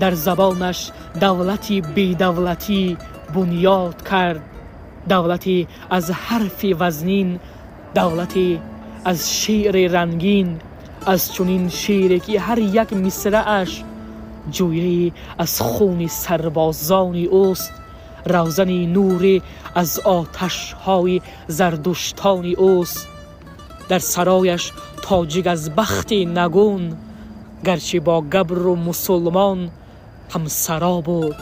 Дар забонаш давлати бедавлатӣ бунёд кард, давлате аз ҳарфи вазнин, давлате аз шеъри рангин, аз чунин шеъре ки ҳар як мисрааш ҷӯяе аз хуни сарбозони ӯст, равзани нуре аз оташҳои зардуштони ӯст. Дар сарояш тоҷик аз бахти нагун, гарчи бо габру мусулмон ҳамсаро буд,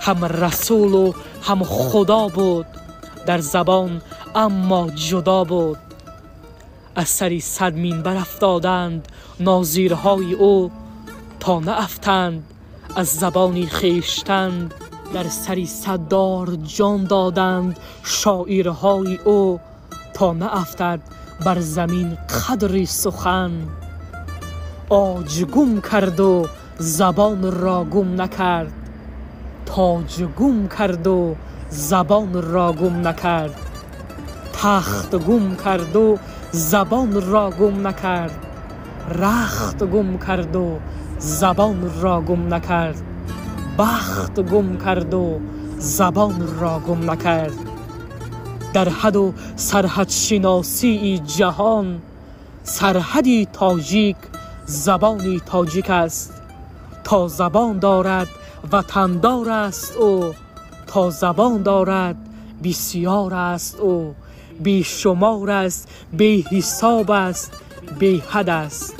ҳам расулу ҳам худо буд, дар забон аммо ҷудо буд. Аз сари 100 минбар афтоданд нозирҳои ӯ, то наафтанд аз забони хештан. Дар сари 100 дор ҷон доданд шоирҳои ӯ, то наафтад бар замин қадри сухан. Оҷ гум карду забонро гум накард, тоҷ гум карду забонро гум накард, тахт гум карду забонро гум накард, рахт гум карду забонро гум накард, бахт гум карду забонро гум накард. Дар ҳаду сарҳадшиносии ҷаҳон сарҳади тоҷик забони тоҷик аст. То забон дорад ватандор аст ӯ, то забон дорад бисёр аст ӯ, бешумор аст, беҳисоб аст, беҳад аст.